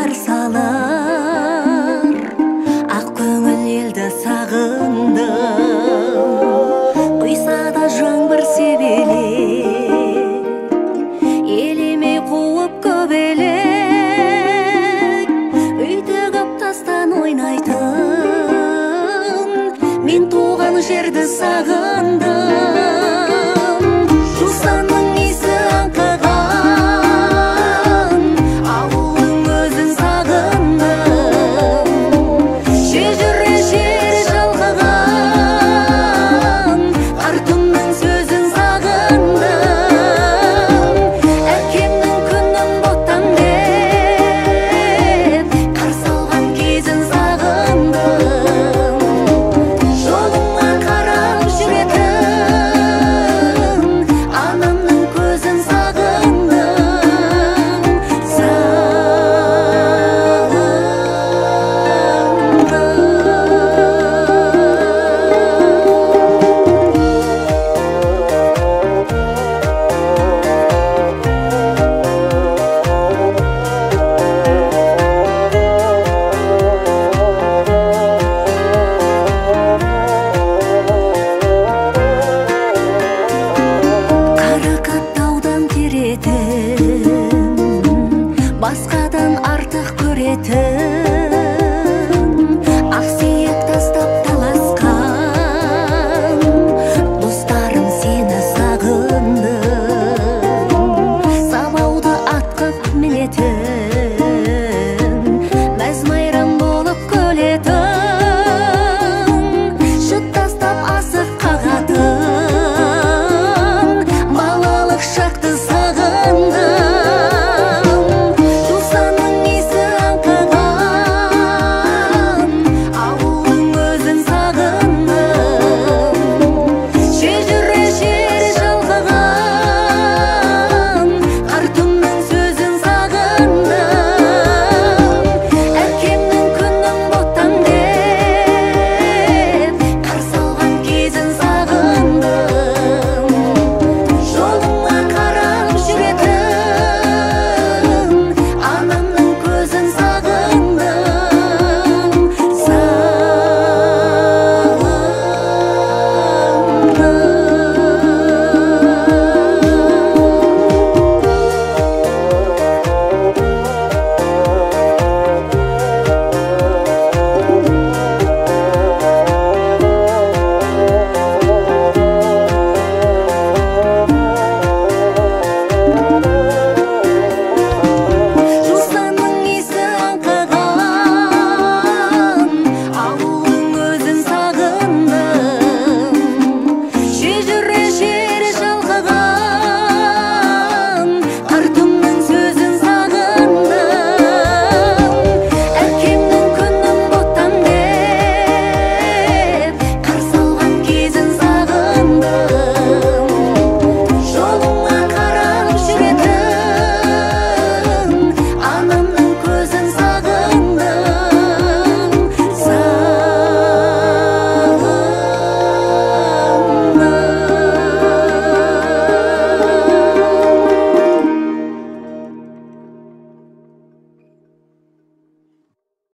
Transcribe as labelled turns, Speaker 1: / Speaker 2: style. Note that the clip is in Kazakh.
Speaker 1: Қарсы алар ақ көңіл елді сағындым. Құйса да жаңбыр себелеп, елемей қуып көбелек, үйтігіп тастан ойнайтын мен туған жерді сағындым. Жусанның иісі аңқыған ауылдың өзін сағындым. Шежіре жер жалғыған қартымның сөзін сағындым. Әкемнің күнім ботам деп қарсы алған кезін сағындым. Жолыма қарап жүретін анамның көзін сағындым, сағындым. Қарақат таудан теретін, басқадан артық көретін, ақсүйек тастап таласқан достарым, сені сағындым. Сабауды атқып мінетін, мәз майрам болып күлетін, шыт тастап асық қағатын балалық шақты сағындым. Жусанның иісі аңқыған ауылдың өзін сағындым. Шежіре жер жалғыған қартымның сөзін сағындым. Әкемнің күнім ботам деп қарсы алған кезін сағындым. Жолыма қарап жүретін анамның көзін сағындым, сағындым. Жусанның иісі аңқыған ауылдың өзін сағындым. Шежіре